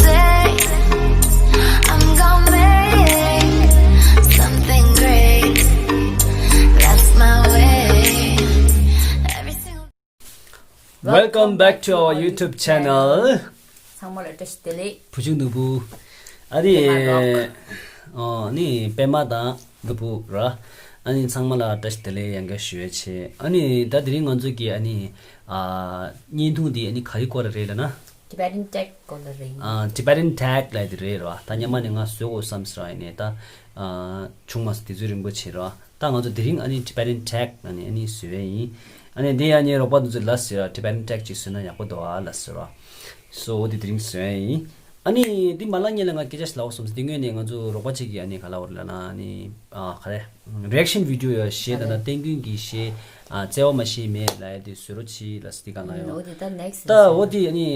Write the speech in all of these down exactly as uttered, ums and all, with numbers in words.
day. I'm gonna make something great. That's my way. Every single Welcome back to our YouTube channel. ཚང་མ་ལ་བཀྲ་ཤིས་བདེ་ལེགས། བུ་ཆུང་ནོར་བུ། ཨ་རི། པད་མ་རོག་ཨ་ནི་པད་མ་དང་ནོར་བུ་ར། ཨ་ནི་ཚང་མ་ལ་བཀྲ་ཤིས་བདེ་ལེགས་ཡང་བསྐྱར་ཞུ་ཡས་བྱས། ཨ་ནི་ད་དེ་རིང་ང་ཚོ་གི་ཨ་ནི་ཨ་བརྙན་ཐུང་འདི་ཨ་ནི་ག་རེ་སྐོར་ལ་རེད་ལབ་ན། Tibetan tech སྐོར་ལ་རེད། ཨ་Tibetan tech ལབ་དེ་རེད་ར། ད་སྔོན་མ་ནས་ང་བཟོ་དགོས་བསམ་ཟེར་བ་ཡིན་ནས་ད་ཨ་བྱུང་མ་སོང་། དུས་ཚོད་རིང་པོ་བྱས་ར། ད་ང་ཚོ་དེ་རིང་ཨ་ནི་Tibetan tech ཨ་ནི་ཨ་ནི་བཟོ་ཡས་ཡིན། ཨ་ནི་འདི་ཨ་ནི་རོགས་པ་འདི་ཚོ་ལབ་ཟེར་ར། Tibetan tech ཅིག་བཟོས་ན་ཡག་པོ་འདུག་ཨ་ལབ་ཟེར་ར། སོ་འོ་དེ་དེ་རིང་བཟོ་ཡས་ཡིན། ཨ་ནི་འདི་མ་ལབ་སྔོན་ལ་ང་སྐད་ཆ་ཞིག་ལབ་དགོས་བསམ་སོང་། འདི་སྔོན་ནས་ང་ཚོ་རོགས་པ་གཅིག་གིས་ཨ་ནི་ག་ལབ་པ་རེད་ལབ་ན། ཨ་ནི་ཨ་ག་རེ་reaction video ཡ་གཞས་དང་ད་བསྟན་ཀུན་གྱི་གཞས་ཨ་བརྩེ་བ་མ་ཤེས་མེད་ལབ་ཡས་དེ་བཟོ་རོགས་གྱིས་ལབ་ཟེར། དེ་ག་ལབ་ཡོད། འོ་དེ་ད་next ད་འོ་དེ་ཨ་ནི་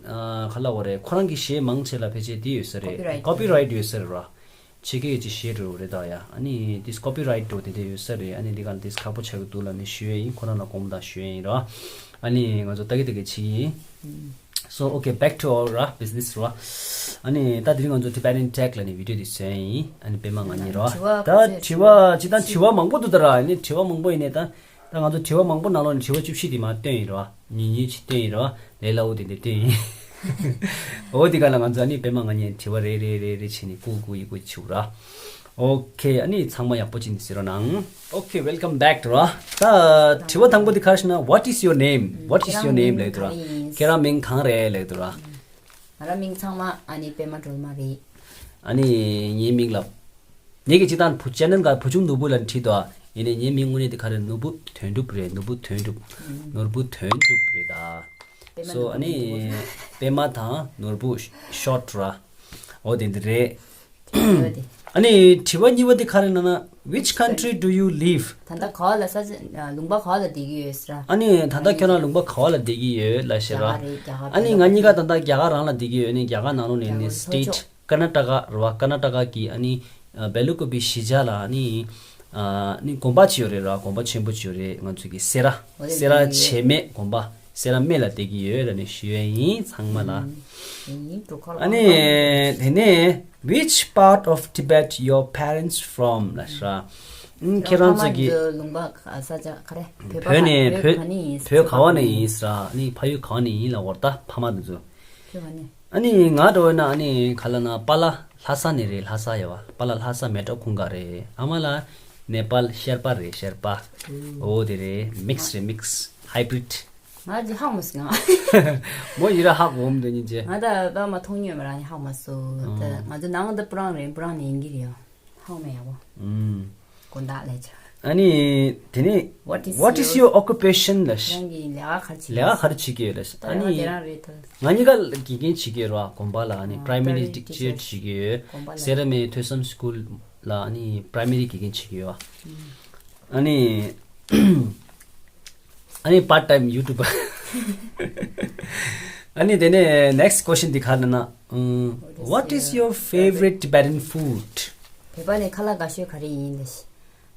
ཨ་ག་ལབ་པ་རེད། ཁོ་རང་གི་གཞས་མང་ཆེ་ལ་ཕལ་ཆེར་དེ་ཡོད་ས་རེད། Copyright copyright ཡོད་ས་རེད་ར། ཕྱི་རྒྱལ་གྱི་གཞས་འགྲོ་རེད་ད་ཡ། ཨ་ནི་དེ་copyright འགྲོ་དེ་འདྲ་ཡོད་ས་རེད། ཨ་ནི་འདི་ག་དེ་ཁག་པོ་ཆགས་ཀྱི་འདུག་ལབ་ནས་ཞུ་ཡས་ཡིན། ཁོ་རང་ལ་དགོངས་དག་ཞུ་ཡས་ཡིན་ར། ཨ་ནི་ང་ཚོ་ད་གི་ད་གི་བྱེད་ཀྱི་ཡིན། So okay, back to our ར་business ར། ཨ་ནི་ད་དེ་རིང་ང་ཚོ་Tibetan tech ལབ་ནས་video འདི་བཟོ་ཡས་ཡིན། ཨ་ནི་པད་མ་ང་གཉིས་ར། དྲི་བ་ད་དྲི་བ་ཅི་ད་དྲི་བ་མང་པོ་འདུག་ད་ར། ཨ་ནི་དྲི་བ་མང་པོ་ཡིན་ནས་ད། ད་ང་ཚོ་དྲི་བ་མང་པོ་ནང་ལོགས་ནས་དྲི་བ་བཅུ་བཞི་དེ་མར་བཏོན་ཡིན་ར། ཉུང་ཉུང་ཅིག་བཏོན་ཡིན་ར། ལས་སླ་བོ་དེ་འདྲ་བཏོན་ཡིན། འོ་དེ་ག་ལ་ང་ཚོ་ཨ་ནི་པད་མ་ང་གཉིས་དྲི་བ་རེ་རེ་རེ་རེ་བྱས་ནས་ཀུ་ཀུ་ཡི་ཀུ་བྱུག་ར། Okay, ཨ་ནི་ཚང་མ་ཡག་པོ་བྱས་ནས་གཟིགས་རོགས་གནང་། Okay, welcome back ར། ད་དྲི་བ་དང་པོ་དེ་ག་རེ་ཞུ་ན། What is your name? What is your name ལབ་འདུག་ར། ཁྱེད་རང་མིང་གང་རེད་ལབ་འདུག་ར། ང་རང་མིང་ཚང་མ་ཨ་ནི་པད་མ་སྒྲོལ་མ་རེད། ཨ་ནི་ངའི་མིང་ལ། ངེད་ཀྱི་སྤྱིར་བཏང་བུ་channel ག་བུ་ཆུང་ནོར་བུ་ལབ་ནས་བྲིས་འདུག་ཨ་ཡིན་ནའི་ངའི་མིང་དངོས་གནས་དེ་ག་རེ། ནོར་བུ་དོན་གྲུབ་རེད། ནོར་བུ་དོན་གྲུབ། ནོར་བུ་དོན་གྲུབ་རེད་ད། པད་མ་སོ་ཨ་ནོར་བུ་ནི་ནོར་བུ། པད་མ་དང་ནོར་བུ་short ར། འོ་དེ་འདི་རེད། དྲི་བ་དེ། ཨ་ནི་དྲི་བ་གཉིས་པ་དེ་ག་རེ་ན་ན། Which country do you live? ད་ལྟ་ག་བ་ལ་ས་ཆ་ལུང་པ་ག་བ་ལ་བསྡད་ཀྱི་ཡོད་ཟེར། ཨ་ནི་ད་ལྟ་ཁྱོད་རང་ལུང་པ་ག་བ་ལ་བསྡད་ཀྱི་ཡོད་ལབ་ཤེ་ར། རྒྱ་གར་རེད། རྒྱ་གར། ཨ་ནི་ང་གཉིས་ཀ་ད་ལྟ་རྒྱ་གར་རང་ལ་བསྡད་ཀྱི་ཡོད། ཨ་ནི་རྒྱ་གར་ནང་ལོགས་ནས་ནི་རྒྱ་གར་state ཀར་ན་ཊ་ཀ་རེད་བ། ཀར་ན་ཊ་ཀ་གི་ཨ་ནི་བེ་ལུ་ཀུ་པེ་གཞིས་ཆགས་ལ་ཨ་ནི་ཨ་ནི་དགོན་པ་ཅིག་ཡོད་རེད་ར། དགོན་པ་ཆེན་པོ་ཅིག་ཡོད་རེད། ང་ཚོ་གི་སེ་ར། འོ་རེད། སེ་ར་བྱེ་སྨད་དགོན་པ། སེ་ར་སྨད་ལ་བསྡད་ཀྱི་ཡོད་ལབ་ནས་ཞུ་ཡས་ཡིན་ཚང་མ་ལ། ཨ་ནི་དེ་ནས་which part of Tibet your parents from ལབ་ཤེ་ར། ཨ་ཁྱེད་རང་ཚོ་གི་ལུང་པ་ག་ས་ཆ་ག་རེ། བོད་ནས་བོད་ག་ནས་ཡིན། བོད་ག་བ་ནས་ཡིན་ཟེར་ར། ཨ་ནི་ཕ་ཡུལ་ག་བ་ནས་ཡིན་ལབ་པ་རེད་ད་ཕ་མ་དེ་ཚོ། ཨ་ནི་ང་འདྲ་བོ་ན་ཨ་ནི་ག་ལབ་ན་པཱ་ལགས་ལྷ་ས་ནས་རེད། ལྷ་ས་ཡོད་བ། པཱ་ལགས་ལྷ་ས་མལ་གྲོ་གུང་དཀར་རེད། ཨ་མ་ལགས་ནེ་པཱལ་ཤར་པ་རེད། ཤར་པ། འོ་དེ་རེད། mix རེད། mix hybrid། ང་ཅི་ཧ་གོ་མ་སོང་ང་། མོ་ཡིན་ར་ཧ་གོ་མི་འདུག་སྙིང་རྗེ། ང་ད་པད་མ་མཐོང་མྱོང་མེད་ར། ནི་ཧ་གོ་མ་སོང་། ད་ང་ཚོ་ནང་ད་སྤུ་རང་རེད། སྤུ་རང་ནས་ཡིན་གྱི་རེད་ཡ། ཧ་གོ་མེད་ཡ་བོ། ཨུམ། དགོན་བདག་ལས་ཆ། ཨ་ནི་དེ་ནས། What is What is your your occupation ལབ་ཤེ། རང་གི་ལས་ཀ་ག་རེ་བྱེད་ཀྱི་ལས་ཀ་ག་རེ་བྱེད་ཀྱི་ཡོད་ལབ་ཤེ། ད་ཨ་ལས་ཀ་ནི་དེ་རང་རེད་ད། ང་གཉིས་ཀ་དགེ་རྒན་བྱེད་ཀྱི་ཡོད་ར། དགོན་པ་ལ་ཨ་ནི་ཨ་primary primary teacher teacher བྱེད་ཀྱི་ཡོད། དགོན་པ་ལ། སེ་ར་སྨད་ཐོས་བསམ་school ལ་ཨ་ནི་primary དགེ་རྒན་བྱེད་ཀྱི་ཡོད། ཨ་ནི། ཨ་ནི་part time YouTuber། ཨ་ནི་དེ་ནས་next question འདི་ག་རེ་ན། ཨུམ། What is your favorite Tibetan food? བོད་པ་ནས་ཁ་ལག་དགའ་ཤོས་ག་རེ་ཡིན་ལབ་ཤེ།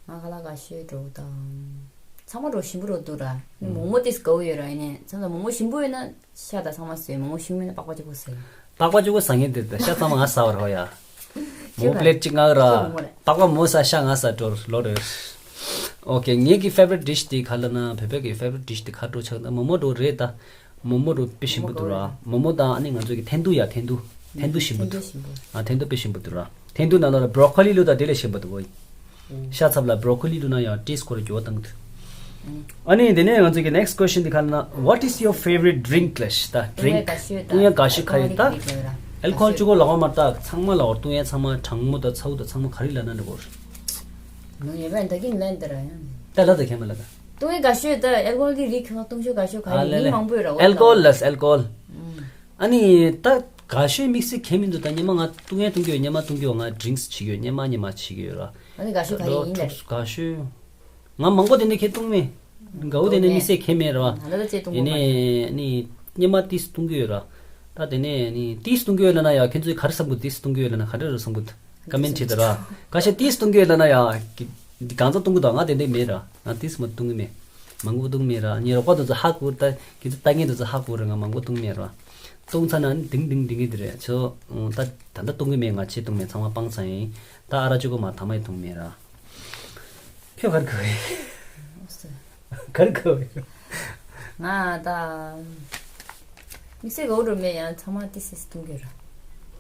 ང་ཁ་ལག་དགའ་ཤོས་འགྲོ་དང་། ཚང་མ་འགྲོ་ཞིམ་པོ་འགྲོ་འདུག་ར། ཨུམ། མོག་མོག་དེ་དགའ་བོ་ཡོད་ར། ཡིན་ནའི་ཚང་མ་མོག་མོག་ཞིམ་པོ་ཡོད་ན་ཤ་དང་ཚང་མ་ཟོས། མོག་མོག་ཞིམ་པོ་ཡོད་ན་པགས་པ་གཅིག་པོ་ཟོས། པགས་པ་གཅིག་པོ་ཟ་མཁན་དེ་ཤ་ཚང་མ་ང་ཟ་བར་ཧོ་ཡ། མོག་plate གཅིག་ང་ར། མོག་མོག་རེད། པགས་པ་མོག་ཟ་ཤ་ང་ཟ་འགྲོ་ལོ་རེད། Okay, ངེད་ཀྱི་favorite dish དེ་ག་ལབ་ན། བོད་པའི་གི་favorite dish དེ་ག་འགྲོ་ཆགས་ན་མོག་མོག་འགྲོ་རེད་ད། མོག་མོག་འགྲོ་དཔེ་ཞིམ་པོ་འདུག་ར། མོག་མོག་དང་ཨ་ནི་ང་ཚོ་གི་འཐེན་ཐུག་ཡ། འཐེན་ཐུག་འཐེན་ཐུག་ཞིམ་པོ་འདུག་འཐེན་ཐུག་ཞིམ་པོ། ཨ་འཐེན་ཐུག་དཔེ་ཞིམ་པོ་འདུག་ར། འཐེན་ཐུག་ནང་ལ་broccoli བླུགས་དང་དེ་ལས་ཞིམ་པོ་འདུག་བོ། ཤ་ཚབ་ལ་broccoli བླུགས་ན་ཡང་taste ཁོ་ར་འགྱུར་བ་བཏང་གི་འདུག་ཨ་ནི་དེ་ནས་ང་ཚོ་གི་next question འདི་ག་ལབ་ན། What is your favorite drink ལབ་ཤེ། ད་drink བཏུང་ཡ་དགའ་ཤོས་ག་རེ་ད། alcoholic drink ལབ་ར། alcohol གཅིག་པོ་ལབ་དགོས་མ་རེད་ད། ཚང་མ་ལབ་དགོས། བཏུང་ཡ་ཚང་མ་གྲང་མོ་དང་ཚ་བོ་དང་ཚང་མ་ག་རེ་ལབ་ན་འགྲིག་གོ། ནོ་ཡ་བན་ད་གིན་ལན་དེ་ར་ཡང་། ད་ལ་ད་ཁྱེད་མ་ལ་ད། བཏུང་ཡ་དགའ་ཤོས་ད་alcohol གི་རིགས་ཁྱོད་བཏུང་ཤོས་དགའ་ཤོས་ག་རེ། ཨ་ལེ་ལེ། མི་མང་པོ་ཡོད་ར། alcohol ལབ་alcohol། ཨ་ནི་ད་དགའ་ཤོས་དམིགས་བསལ་གང་མི་འདུག་ད་སྔོན་མ་ང་བཏུང་ཡ་བཏུང་གི་ཡོད། སྔོན་མ་བཏུང་གི་ཡོད། ང་drinks བྱེད་ཀྱི་ཡོད། སྔོན་མ་སྔོན་མ་བྱེད་ཀྱི་ཡོད་ར། ཨ་ནི་དགའ་ཤོས་ག་རེ་ཡིན་ལབ། དགའ་ཤོས། ང་མང་པོ་དེ་འདྲ་ཁྱེད་བཏུང་མེད། དགའ་བོ་དེ་འདྲ་དམིགས་བསལ་གང་མེད་ར་བ། ང་ལ་ད་ཅེས་བཏུང་གི་མ་རེད། ཡིན་ནའི་ནི་སྔོན་མ་ཏིས་བཏུང་གི་ཡོད་ར། ད་དེ་ནས་ནི་ཏིས་བཏུང་གི་ཡོད་ལབ་ན་ཡ། ཁྱེད་ཚོས་ག་རེ་བསམ་གི་འདུག་ཏིས་བཏུང་གི་ཡོད་ལབ་ན་ག་རེ་རེད་བསམ་གི་འདུག comment བྲིས་དང་ར། ཁ་ཤས་ཏིས་བཏུང་གི་ཡོད་ལབ་ན་ཡ། འདི་གང་ཚ་བཏུང་གི་འདུག་ང་དེ་འདྲ་མེད་ར། ང་ཏིས་མ་བཏུང་གི་མེད། མང་པོ་བཏུང་མེད་ར། ངའི་རོགས་པ་དེ་ཚོ་ཧ་གོ་ད། ཁྱེད་ཚོ་ལྟ་མཁན་དེ་ཚོ་ཧ་གོ་ར། ང་མང་པོ་བཏུང་མེད་ར། བཏུང་ཚར་ན་ནི་ལྡིང་ལྡིང་ལྡིང་གི་དེ་རེད། ཚོ་ད་ད་ལྟ་བཏུང་གི་མེད། ང་ཆེ་བཏུང་མེད། ཚང་མ་སྤངས་ཚར་ཡིན། ད་ཨ་ར་གཅིག་པོ་མ་ཐ་མ་ཡི་བཏུང་མེད་ར། ཁྱོད་གར་གོ་གར་གོ་ང་ད་དམིགས་བསལ་གོ་རུ་མེད། ཡང་ཚང་མ་ཏི་སིས་བཏུང་གི་ར།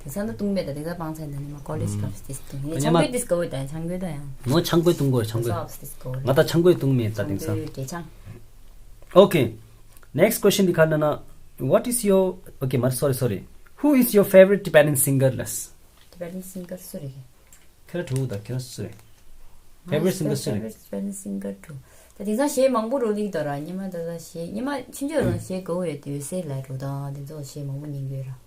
དེང་སང་ད་བཏུང་མེད། ད་དེང་སང་སྤངས་ཚར་ཡིན། ད་ཉི་མ་ཀོ་ལེ་ཇི་སྐབས་སུ་ཏི་སིས་བཏུང་ཡིན། ཉི་མ་ཆང་གོས་ཏི་སིས་གོ་ད་ཡང་ཆང་གོས་ད་ཡང་ནོ། ཆང་གོས་བཏུང་གོ། ཆང་གོས་ང་ད་ཆང་གོས་བཏུང་མེད་ད་དེང་སང་། འབྲས་ཆང་། Okay, next question དེ་ག་ན་ན། What is your, okay, མ་sorry, sorry, who is your favorite Tibetan singer ལས། Tibetan singer སུ་རེད། ཁྱེད་རང་དྲུག་དང་ཁྱེད་རང་སུ་རེད། Favorite singer སུ་རེད། Favorite Tibetan singer དྲུག་ད་དེང་སང་གཞས་མང་པོ་རུ་ལིག་དོ་ར། ཉི་མ་ད་ད་གཞས་ཉི་མ་ཆུང་ཆུང་རང་གཞས་གོ་ཡོད་དུས་སེ་ལ་རུ་དང་དེ་ཚོ་གཞས་མང་པོ་ཉན་གྱི་ཡོད་ར།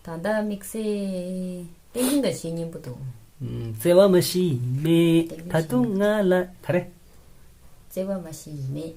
ད་ད་དམིགས་བསལ་ཏན་ཏན་ག་གཞས་སྙན་པོ་འདུག་བརྩེ་བ་མ་ཤི་མེད་ད་དུང་ང་ལ་ག་རེ། བརྩེ་བ་མ་ཤི་མེད།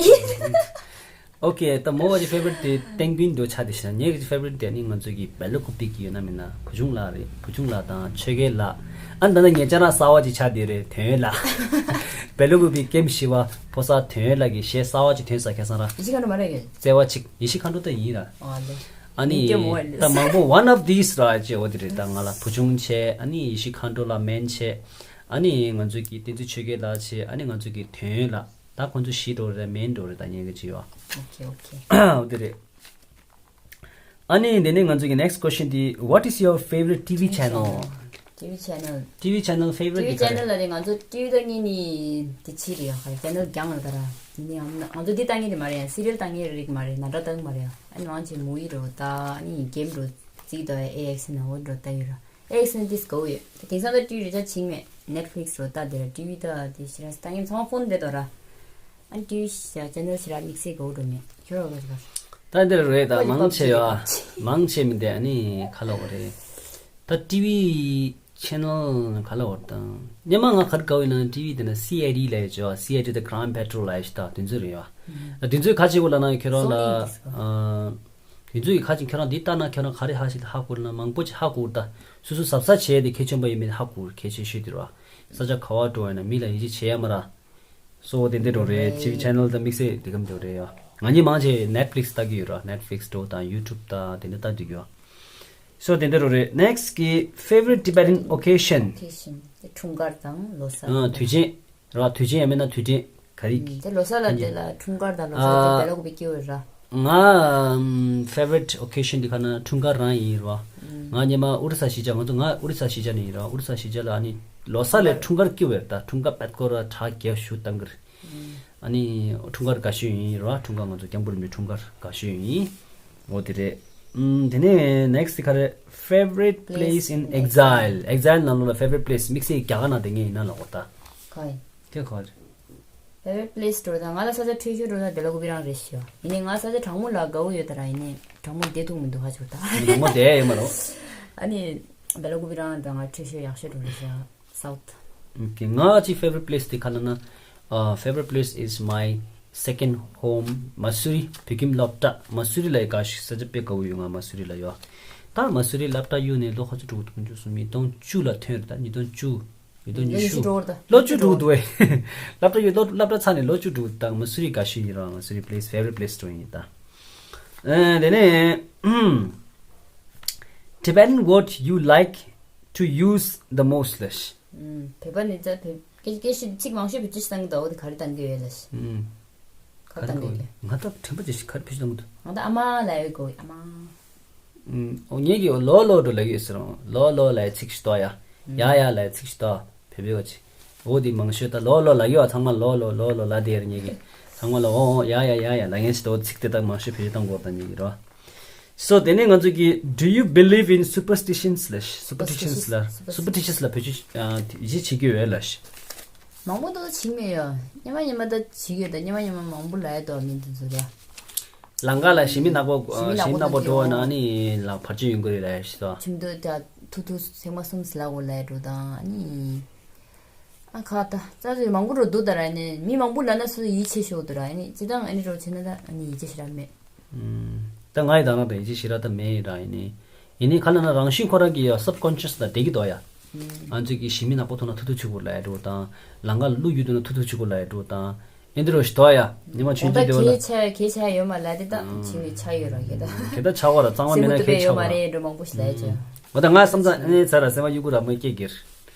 Okay, ད་མོ་བ་གི་favorite དེ་ཏེང་པིན་འདྲ་ཆགས་དེ་ཤ། ངའི་གི་favorite དེ་ནི་ང་ཚོ་གི་བེ་ལོ་ཀུ་པི་གི་ཡོད་ན་མིན་ན་བུ་ཆུང་ལགས་རེད། བུ་ཆུང་ལགས་དང་ཆོས་རྒྱལ་ལགས། ཨ་ནི་ད་ནི་ངེད་ཅག་རང་གསར་བ་ཅིག་ཆགས་དེ་རེད། དོན་ཡོད་ལགས། བེ་ལོ་ཀུ་པི་ཀེམ་ཞི་བ་ཕོ་གསར་དོན་ཡོད་ལགས་ཀྱི་གཞས་གསར་བ་ཅིག་ཐོན་ས། ཁ་སང་ར་ཡེ་ཤེས་མཁའ་འགྲོ་མ་རེད་གི། བརྩེ་བ་ཅིག་ཡེ་ཤེས་མཁའ་འགྲོ་ད་ཡིན་ར། ཨ་ལེ། ཨ་ནི་ཡིན་གྱི་མོ་ཨ་ལེ། ད་མང་པོ་one of these ར་ཅེས་འོ་དེ་རེད། ད་ང་ལ་བུ་ཆུང་བྱས། ཨ་ནི་ཡེ་ཤེས་མཁའ་འགྲོ་ལགས་མན་བྱས། ཨ་ནི་ང་ཚོ་གི་བསྟན་འཛིན་ཆོས་རྒྱལ་ལགས་བྱས། ཨ་ནི་ང་ཚོ་གི་དོན་ཡོད་ལགས། ད་ཁོང་ཚོ་བཞི་འགྲོ་རེད། མེན་འགྲོ་རེད། ད་ཉན་གི་ཅི་ཡོད། Okay, okay. འོ་དེ་རེད། ཨ་ནི་དེ་ནས་ང་ཚོ་གི་next question དེ། What is your favorite T V channel? T V channel. T V channel favorite T V དེ་ག་རེད། Channel ལ་རེད། ང་ཚོ་ཊི་ཝི་ད་གཉིས་ནི་དེ་ཕྱི་རེད་ཡ། ག་རེ་channel རྒྱང་རེད་ད་ར། དེ་ནི་ང་ཚོ་འདི་ལྟ་མཁན་དེ་མ་རེད་ཡ། སི་རི་ཡལ་ལྟ་མཁན་རིགས་མ་རེད། ནང་འདྲ་ལྟ་གི་མ་རེད་ཡ། ཨ་ནི་མང་ཆེ་མུ་ཝི་འགྲོ་ད། ཨ་ནི་གེམ་འགྲོ་རྩིས་ད། ཨེ་ཨེག་སི་ན་འོ་འགྲོ་ལྟ་ཡོད་ར། ཨེ་ཨེག་སི་ན་ཏིས་གོ་ཡོད། དེང་སང་ད་ཊི་ཝི་རེ་ཆ་བྱིང་མེད། Netflix རོ་ལྟ་དེ་ར། ཊི་ཝི་ད་དེ་ཞེ་དྲག་ལྟ་མཁན་ཚང་མ་ཕོན་དེ་དོ་ར། ཨ་ཊི་ཝི་ཤ་channel ཞེ་དྲག་དམིགས་བསལ་གོ་འགྲོ་མེད། ཁྱོད་རོ་ག་ཞིག་ག་ད་འདིར་རེད། ད་མང་ཆེ་ཡོད་མང་ཆེ་མི་འདི་ཨ་ནི་ཁ་ལོ་ག་རེད། ད་ཊི་ཝི་channel ག་ལ་བར་དང་། སྙན་མ་ང་གར་དགའ་བའི་ནང་ཊི་ཝི་དེ་ན་སི་ཨའི་ཌི་ལ་ཡོད་ཅོ། སི་ཨའི་ཌི་དང་Crime Patrol ལ་ཡོད་ཤི་ད། དེ་ཚོ་རེད་ཡ། དེ་ཚོའི་ཁ་ཆེ་བོ་ལ་ན་ཁྱོད་རང་ལ། Sony དེ་ཚོ་གི་ཁ་ཆེ་ཁྱོད་རང་འདི་ལྟ་ན་ཁྱོད་རང་ག་རེ་ཧ་ཤི་ཧ་གོ་ན་མང་པོ་ཅིག་ཧ་གོ་ད། སོ་སོ་གཟབ་གཟབ་བྱས་ཏེ་གལ་ཆེན་པོ་ཡིན་མིན་ཧ་གོ་གལ་ཆེ་ཤོས་དེ་རེད་བ། ས་ཆ་ག་བ་འགྲོ་ཡ་ན་མི་ལ་ཡིད་ཆེས་བྱེད་ཡ་མ་ར། སོ་དེ་འདྲ་འགྲོ་རེད། ཊི་ཝི་channel དང་དམིགས་བསལ་དེ་གམ་འགྲོ་རེད་ཡ། ང་གཉིས་མང་ཆེ་Netflix ལྟ་གི་ཡོད་ར། Netflix འགྲོ་དང་YouTube དང་དེ་འདྲ་ལྟ་འདུག་ཡ། སོ་དེ་འདྲ་འགྲོ་རེད། Next གི་favorite Tibetan occasion། Occasion དེ་འཁྲུངས་སྐར་དང་ལོ་གསར། ཨ་དུས་ཆེན་ར། དུས་ཆེན་ཡང་མིན་ན་དུས་དྲན་ག་རེ། ཨ་དེ་ལོ་གསར་ལ་དེ་ལ་འཁྲུངས་སྐར་དང་ལོ་གསར་དེ་ཨ་བེ་ལ་ཀུ་པི་སྐྱིད་པོ་ར། ང་ཨམ་favorite occasion དེ་ག་ན་འཁྲུངས་སྐར་རང་ཡིན་ར། ང་སྔོན་མ་ཨོ་རི་ས་གཞིས་ཆགས། ང་ཚོ་ང་ཨོ་རི་ས་གཞིས་ཆགས་ནས་ཡིན་ར། ཨོ་རི་ས་གཞིས་ཆགས་ལ་ཨ་ནི་ལོ་གསར་ལས་འཁྲུངས་སྐར་སྐྱིད་པོ་རེད། ད་འཁྲུངས་སྐར་པད་སྐོར་ར་གྲ་རྒྱས་ཞུ་བཏང་གི་རེད། ཨ་ནི་འཁྲུངས་སྐར་དགའ་ཤོས་ཡིན་ར། འཁྲུངས་སྐར་ང་ཚོ་སྐྱབས་མགོན་རིན་པོ་ཆེའི་འཁྲུངས་སྐར་དགའ་ཤོས་ཡིན། འོ་དེ་རེད། ཨམ་དེ་ནས་next ག་རེ། Favorite place in exile. Exile ནང་ལོགས་ལ་favorite place དམིགས་བསལ་རྒྱ་གར་ནང་བསྡད་མཁན་ཡིན་ན་ལ་འོ་ད། ག་ཡིན། ཁྱོད་ག་རེད། Favorite place འགྲོ་ད་ང་ལ་ས་ཆ་འཕྲོད་ཤོས་འགྲོ་ད་བེ་ལ་ཀུ་པི་རང་རེད་ཤོ། ཡིན་ནའི་ང་ས་ཆ་གྲང་མོ་ལ་དགའ་བོ་ཡོད་ད་ར། ཡིན་ནའི་གྲང་མོ་བསྡད་ཐུབ་མི་འདུག་ཧ་ཆོ་ད། གྲང་མོ་བསྡད་ཡོད་མ་རོ། ཨ་ནི་བེ་ལ་ཀུ་པི་རང་ད་ང་འཕྲོད་ཤོས་ཡག་ཤོས་འགྲོ་རེད་ཤོ། South། Okay, ང་ཅི་favorite place དེ་ག་ལ་ན། Uh, favorite place is my second home, Mussoorie. བོད་ཁྱིམ་སློབ་གྲྭ་Mussoorie ལ་དགའ་ཤོས་ས་ཆ་དཔེ་དགའ་བོ་ཡོད་ང་Mussoorie ལ་ཡོད། ད་Mussoorie སློབ་གྲྭ་གཡུག་ནས་ལོ་ག་ཚོད་འགྲོ་གི་འདུག་ཉི་ཤུ་ཉིས་སྟོང་བཅུ་ལ་ཐོན་རེད། ད་ཉིས་སྟོང་བཅུ། ཉིས་སྟོང་ཉི་ཤུ། ལོ་བཅུ་འགྲོ་གི་འདུག་ཨེ། སློབ་གྲྭ་གཡུག་ལོ་སློབ་གྲྭ་ཚར་ནས་ལོ་བཅུ་འགྲོ་གི་འདུག་ད་Mussoorie དགའ་ཤོས་ཡིན་ར། Mussoorie place, favorite place འགྲོ་ཡིན་ད། ཨ་དེ་ནས་Tibetan word you like to use the most ལ། ཨུམ། བོད་པ་ནི་ད་བོད་སྐད་སྐད་ཤེས་ཚིག་མང་ཤོས་བེད་སྤྱོད་བཏང་གི་འདུག་འོ་དེ་ག་རེ་བཏང་གི་ཡོད་ལ་ཤི། ཨུམ། ག་རེ་བཏང་གི་ཡོད། ང་ད་དྲན་པ་ཅི་ཞིག་ག་རེ་བེད་སྤྱོད་བཏང་གི་འདུག་ང་ད་ཨ་མ་ལབ་ཡོད་གོ་ཨ་མ། ཨུམ། འོ་ངེད་ཀྱིས་ལོ་ལོ་འགྲོ་ལབ་ཀྱི་ཡོད་ཟེར་རུང་ལོ་ལོ་ལབ་ཚིག་ཞིག་ཏོ་ཡ། ཡ་ཡ་ལབ་ཚིག་ཞིག་ཏོ། བོད་པའི་བ་ཅི། འོ་དེ་མང་ཤོས་ད་ལོ་ལོ་ལབ་ཀྱི་ཡོད། ཚང་མ་ལོ་ལོ་ལོ་ལོ་ལབ་བསྡད་ཡོད་རེད་ངེད་ཀྱིས། ཚང་མ་ལ་འོ་འོ་ཡ་ཡ་ཡ་ཡ་ལབ་མཁན་ཞིག་ཏོ། ཚིག་དེ་དག་མང་ཤོས་བེད་སྤྱོད་བཏང་གི་ཡོད་ད་ངེད་ཀྱིས་རོ། So དེ་ནས་ང་ཚོ་གི Do you believe in superstitions ལ། Superstitions ལ། Superstitions ལ་བེད་སྤྱོད་ཨ་ཡིད་ཆེས་བྱེད་ཀྱི་ཡོད་ལ། མང་པོ་འདུག་བྱེད་མེད་ཡོད། སྙན་མ་སྙན་མ་ད་བྱེད་ཀྱི་ཡོད་ད། སྙན་མ་སྙན་མ་མང་པོ་ལབ་ཡ་འདུག་མི་འདི་ཚོ་ལ། ལམ་ཁ་ལ་ཞི་མི་ནག་པོ་ཞི་མི་ནག་པོ་འགྲོ་བ་ན་ཨ་ནི་ལ་བར་ཆད་ཡོང་གི་རེད་ལབ་ཡ་ཞིག་ད། ཁྱིམ་དུ་ད་ཐུག་ཐུག་ཚེག་མ་གསུམ་ཟིལ་ལ་འོ་ལབ་ཡ་འགྲོ་དང་ཨ་ནི། ཨ་ཁ་ད་རྩ་ཚོད་མང་པོ་རུ་འདུག་ད་ར་ནི་མི་མང་པོ་ལ་ན་སུ་ཡིད་ཆེས་ཤོག་འདུག་ར་ནི་ཅི་དང་ཨ་ནི་རོ་ཆེ་ན་ད་ཨ་ནི་ཡིད་ཆེས་ཤི་ར་མེད། ད་ང་ཡི་ད་རང་ད་ཡིད་ཆེས་ཤི་ར་ད་མེད་ར་ཡིན་ནི། ཡིན་ནི་ཁ་ལ་ན་རང་བཞིན་ཁོ་རང་གི་ཡ་subconscious ད་བསྡད་ཀྱི་འདུག་ཡ། ང་ཚོས་ཀྱི་ཞི་མི་ནག་པོ་ཐོག་ན་ཐུག་ཐུག་ཆུ་གུ་ལ་ཡ་འགྲོ་དང་། ལང་ཀ་ལུ་ཡུལ་དུ་ན་ཐུག་ཐུག་ཆུ་གུ་ལ་ཡ་འགྲོ་དང་། ཨེ་འདི་རུ་ཞིག་དོ་ཡ། ཉི་མ་ཆུན་ད་ཅིག་དེ་བ་ལ། གས་ཆ་གས་ཆ་ཡོད་མ་ལ་དེ་ད་ཅིག་ནི་ཆ་ཡོད་ར་གས་ད། གས་ད་ཆ་བ་ར་གཙང་མ་མེད་ན་གས་ཆ་བ་ར། འགྲོ་མང་པོ་ཞིག་ལ་ཡ་ཆ། འོ་ད་ང་བསམ་ཚ་ཨེ་ཚ་ར་སེམས་པ་གཡུག་གུ་ར་མོ་སྐྱེ་གིར།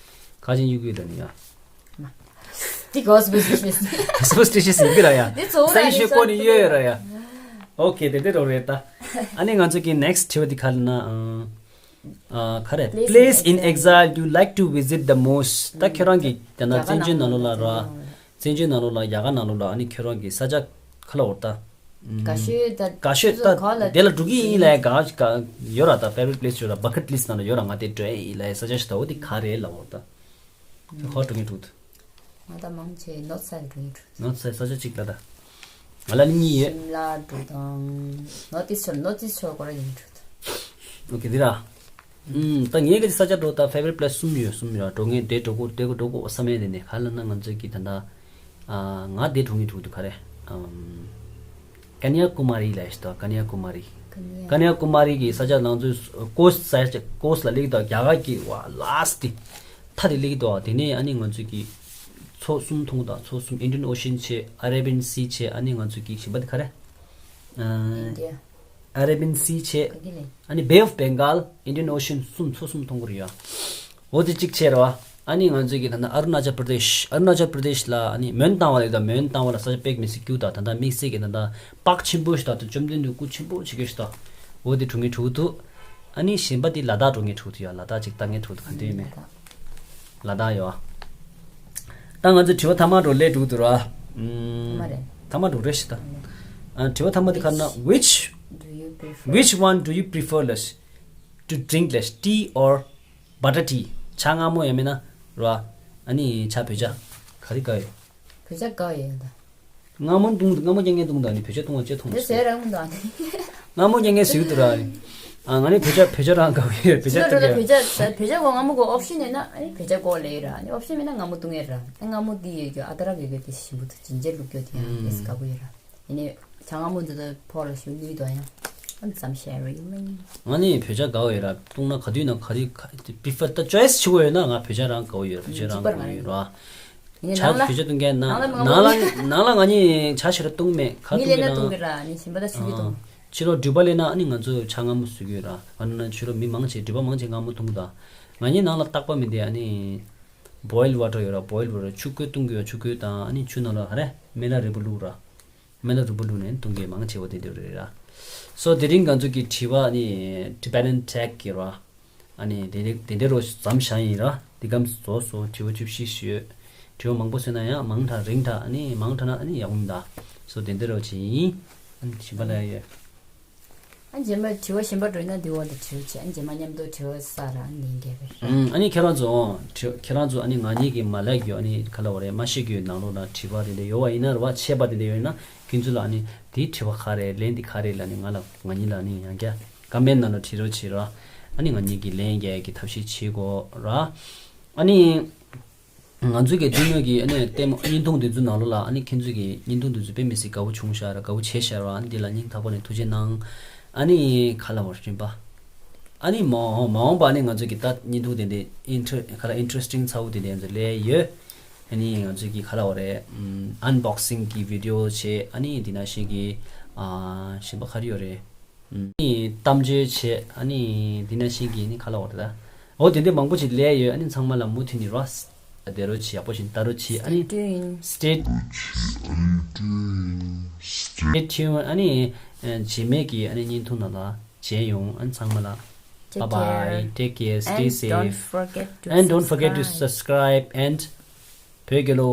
ཁ་ཆེན་གཡུག་གུ་ད་ནི་ཡ། དེ་གོ་སུ་སུ་ཤེས། སུ་སུ་ཤེས་ཟིན་གི་ར་ཡ། དེ་ཚོ་ར་ས་ཡི་ཤོད་ཀོ་ནི་ཡོད་ར་ཡ། ཨོ་ཁེ་དེ་དེ་རོ་རེད་ད། ཨ་ནི་ང་ཚོ་གི་next དྲི་བ་དེ་ག་ལ་ན། ཨ་ཁ་རེ། Place in exile you like to visit the most. ད་ཁྱོད་རང་གི་དེ་ན་བཙན་བྱོལ་ནང་ལོགས་ལ་ར། བཙན་བྱོལ་ནང་ལོགས་ལ་རྒྱ་གར་ནང་ལོགས་ལ་ཨ་ནི་ཁྱོད་རང་གི་ས་ཆ་ག་ལ་འོར་ད། ག་ཤོད་ད། ག་ཤོད་ད་ག་ལ་དེ་ལ་འགྲོ་གི་ཡིན་ལ་ག་ག་ཡོད་ར་ད་favorite place ཡོད་ར་bucket list ནང་ལ་ཡོད་ར་ང་དེ་འགྲོ་ཡིན་ལ་ས་ཆ་ཞིག་ད་འོ་དེ་ག་རེད་ལ་འོར་ད། ཁོ་འགྲོ་གི་འདུག་ང་ད་མང་ཆེ་North Side འགྲོ་གི་འདུག North Side ས་ཆ་གཅིག་ལ་ད། ང་ལ་ནི་གཉིས་ཡོད། ཤིམ་ལ་འགྲོ་དང་། North East ཆོར་North East ཆོར་སྐོར་ར་ཡིན་འགྲོ་ད། ཨོ་ཁེ་དེ་ར། ཨུམ། ད་ངའི་གི་ས་ཆ་འགྲོ་ད་favorite place གསུམ་ཡོད་གསུམ་ཡོད་འགྲོ་ངས་དེ་འགྲོ་གོ་དེ་གོ་འགྲོ་གོ་བསམ་ཡས་དེ་ནས་ག་ལ་ན་ང་ཚོའི་གི་ད་ད། ཨ་ང་དེ་འགྲོ་ངས་འགྲོ་དུ་ག་རེ། ཨམ། ཀ་ནི་ཡ་ཀུ་མ་རི་ལ་ཡོད་ད་ཀ་ནི་ཡ་ཀུ་མ་རི། ཀ་ནི་ཡ་ཀུ་མ་རི་གི་ས་ཆ་ལང་ཚོའི་coast ས་ཆ་coast ལ་སླེབས་ད་རྒྱ་གར་གི་བ་last དེ་མཐའ་དེ་སླེབས་ད་དེ་ནས་ཨ་ནི་ང་ཚོའི་གི་མཚོ་གསུམ་མཐོང་ད་མཚོ་གསུམ་Indian Ocean བྱས་Arabian Sea བྱས་ཨ་ནི་ང་ཚོའི་གི་གཞན་པ་དེ་ག་རེ། ཨ། India Arabian Sea བྱས། ག་གི་ལེ། ཨ་ནི་Bay of Bengal Indian Ocean གསུམ་མཚོ་གསུམ་མཐོང་གི་རེད་ཡ། འོ་དེ་གཅིག་བྱས་རེད་བ། ཨ་ནི་ང་ཚོའི་གི་ད་ནི་ཨ་རུ་ན་ཅལ་པྲ་དེཤ་ཨ་རུ་ན་ཅལ་པྲ་དེཤ་ལ་ཨ་ནི་མོན་རྟ་དབང་ལ་ཡོད་ད་མོན་རྟ་དབང་ལ་ས་ཆ་དཔེ་མི་སྲིད་སྐྱིད་ད་ད་ད་དམིགས་བསལ་གི་ད་ད་པགས་ཆེན་པོ་ཞིག་ད་ད་བཅོམ་ལྡན་འདས་སྐུ་ཆེན་པོ་ཆེ་གེ་ཞིག་ད། འོ་དེ་འགྲོ་ངེས་འགྲོ་གི་འདུག་ཨ་ནི་གཞན་པ་དེ་ལ་དྭགས་འགྲོ་ངེས་འགྲོ་གི་འདུག་ཡ་ལ་དྭགས་གཅིག་ལྟ་ངེས་འགྲོ་གི་འདུག་ག་འདོད་མེད། ལ་དྭགས་ཡོད། ད་ང་ཚོ་དྲི་བ་ཐ་མ་འགྲོ་ལས་འགྲོ་འདུག་ར། ཐ་མ་རེད། ཐ་མ་འགྲོ་རེད་ཤི་ད། ཨ་དྲི་བ་ཐ་མ་དེ་ག་ན་which Do you prefer? Which one do you prefer less to drink less tea or butter tea? ཇ་མངར་མོ་ཡང་མིན་ན་ར། ཨ་ནི་ཇ་བོད་ཇ། ག་རེ་དགའ་ཡོད། བོད་ཇ་དགའ་ཡོད་ད། མངར་མོ་བཏུང་མངར་མོ་རྐྱང་རྐྱང་བཏུང་དང་ནི་བོད་ཇ་བཏུང་བ་ཅེས་མཐོང་དེ་ཟེར་རང་མི་འདུག་ཨ་ནི། མངར་མོ་རྐྱང་རྐྱང་ཟེར་གྱི་འདུག་ར། ཨ་ང་ནི་བོད་ཇ་བོད་ཇ་རང་དགའ་བོ་ཡོད་བོད་ཇ་ཅི་ལ་བཏུང་རེད་ཡོད། བོད་ཇ་བོད་ཇ་གོ་མངར་མོ་གོ་ཨོབ་ཤན་ཡོད་ན་ཨ་ནི་བོད་ཇ་གོ་ལེ་ཡོད་ར་ཨ་ནི་ཨོབ་ཤན་མེད་ན་མངར་མོ་བཏུང་ཡོད་ར་ཨ་མངར་མོ་འདི་ཡོད་རྒྱུ་ཨ་ད་ར་ཡོད་རྒྱུ་དེ་ཞིམ་པོ་འདུག་ཇིན་ཇར་བླུགས་རྒྱུ་དེ་ཡང་ཨེ་སི་དགའ་པོ་ཡོད་ར་ཨ་ནི་ཇ་མངར་མོ་འདི་ད་ཕོ་ལ་ཞུ་ནུས་དོ་ཡང་ཨ་ནི་ཙམ་ཤེར་རེད་མིན། ང་ནི་བོད་ཇ་དགའ་བོ་ཡོད་ར་བཏུང་ན་ག་དུས་ན་ག་རེ་prefer ད་choice ཆེ་བོ་ཡོད་ན་ང་བོད་ཇ་རང་དགའ་བོ་ཡོད་ར་བོད་ཇ་རང་དགའ་བོ་ཡོད་ར། ཡིན་ནའི་ཇ་ནང་ལ་བོད་ཇ་བཏུང་མཁན་ནང་ནང་ལ་མི་ནང་མངར་མོ་ལ་ནང་ལ་ང་གཉིས་ཇ་ཞེ་དྲག་བཏུང་མེད་ཁ་མི་བཏུང་ལེན་ན་གི་བཏུང་གི་ར་ནི་ཞིམ་པ་ད་ཞིམ་གི་བཏུང་། ཕྱི་ལོགས་འགྲུལ་པ་སླེབས་ན་ཨ་ནི་ང་ཚོས་ཇ་མངར་མོ་བཟོ་གི་ཡོད་ར། ཨ་ནི་ཕྱི་ལོགས་མི་མང་ཆེ་འགྲུལ་པ་མང་ཆེ་མངར་མོ་འཐུང་གི་འདུག་ང་གཉིས་ནང་ལ་རྟག་པ་མི་འདི་ཨ་ནི་boil water ཡོད་ར་boil water ཆུ་ཁོལ་བཏུང་གི་ཡོད་ཆུ་ཁོལ་དང་ཨ་ནི་ཆུ་ནང་ལ་ཧ་རེ་སྨན་བླ་རིལ་བུ་བླུགས་ར། སྨན་བླ་རིལ་བུ་བླུགས་ནས་འཐུང་གི་མང་ཆེ་བ་དེ་འདྲ་རེད་ར། སོ་དེ་རིང་ང་ཚོ་གི་དྲི་བ་ཨ་ནི་Tibetan Tech གི་ར། ཨ་ནི་དེ་དེ་དེ་འདྲ་རོ་མཚམས་བཞག་ཡིན་ར། འདི་གམ་རྫོགས་སོ་དྲི་བ་བཅུ་བཞི་ཞུ་ཡོད། དྲི་བ་མང་པོ་བཟོས་ན་ཡང་མང་དྲགས་རིང་དྲགས་ཨ་ནི་མང་དྲགས་ན་ཨ་ནི་ཡག་པོ་མི་འདུག་སོ་དེ་འདྲ་རོ་བྱེད་ཡིན། ཨ་ནི་ཞིམ་པ་ལ་ཡོད། ཨ་རྗེས་མ་དྲི་བ་གཞན་པ་འགྲོ་ན་འདི་འོག་ཏུ་དྲི་བ་བྱེད་ཨ་རྗེས་མ་མཉམ་དུ་དྲི་བ་ས་ར་ཨ་ནི་འགལ་བའི་ར། ཨ་ནི་ཁྱེད་རང་ཚོ་དྲི་ཁྱེད་རང་ཚོ་ཨ་ནི་ང་གཉིས་ཀྱི་མ་ལས་རྒྱུ་ཨ་ནི་ག་ལ་བ་རེད་མ་ཤེས་རྒྱུའི་ནང་ལོགས་ན་དྲི་བ་དེ་འདྲ་ཡོད་བ་ཡིན་ན་ར་བ་ཆད་པ་དེ་འདྲ་ཡོད་ན་ཁྱེད་ཚོ་ལ་ཨ་ནི་དེའི་དྲི་བ་ག་རེད་ལན་དེ་ག་རེད་ལ་ནི་ང་ལ་ང་གཉིས་ལ་ཨ་ནི་ཡང་བསྐྱར། ཀ་མེན་ནང་ལ་བྲིས་རོགས་བྱེད་རོགས། ཨ་ནི་ང་གཉིས་ཀྱིས་ལན་རྒྱག་གི་ཐབས་ཤེས་བྱེད་དགོས་ར། ཨ་ནི། ང་ཚོའི་གི་ཐུན་མོང་གི་ཨ་ནི་ལྟད་མོ་བརྙན་ཐུང་འདི་ཚོའི་ནང་ལོགས་ལ་ཨ་ནི་ཁྱེད་ཚོའི་གི་བརྙན་ཐུང་འདི་ཚོ་དཔེ་མི་སྲིད་དགའ་བོ་བྱུང་ཤག་ར་དགའ་བོ་བྱས་ཤག་ར་ཨ་ནི་འདི་ལ་སྙིང་ཐག་པ་ནས་ཐུགས་རྗེ་གནང་། ཨ་ནི་ག་ལ་བར་བྱིན་པ། ཨ་ནི་མ་འོངས་མ་འོངས་པ་ཨ་ནི་ང་ཚོའི་གི་ད་བརྙན་ཐུང་དེ་འདྲའི་ཨིན་ཊར་ག་ལ་interesting ཚ་བོ་དེ་འདྲའི་ང་ཚོ་ལས་ཡོད། ཨ་ནི་ང་ཚོའི་གི་ག་ལ་བ་རེད། ཨམ་unboxing གི་video བྱས་ཨ་ནི་འདི་ན་ཤེས་གི་ཨ་གཞན་པ་ག་རེ་ཡོད་རེད། ཨ་ནི་གཏམ་བརྗོད་བྱེད་ཨ་ནི་འདི་ན་ཤེས་གི་ནི་ག་ལ་བ་རེད་ད། འོ་དེ་འདྲའི་མང་པོ་ཞིག་ལས་ཡོད་ཨ་ནི་ཚང་མ་ལ་མུ་མཐུད་ནས་རོགས་བསྡད་རོགས་བྱེད་ཡག་པོ་ཞིག་ལྟ་རོགས་བྱེད་ཨ་ནི། Stay tuned. Stay tuned. Stay tuned. ཨ་ནི་རྗེས་མའི་གི་ཨ་ནི་བརྙན་ཐུང་ནང་ལ་མཇལ་ཡོང་ཨ་ནི་ཚང་མ་ལ། Take Bye bye. Care. Take care. Stay safe. And don't forget to subscribe. And don't forget to subscribe and བོད་རྒྱལ་ལོ།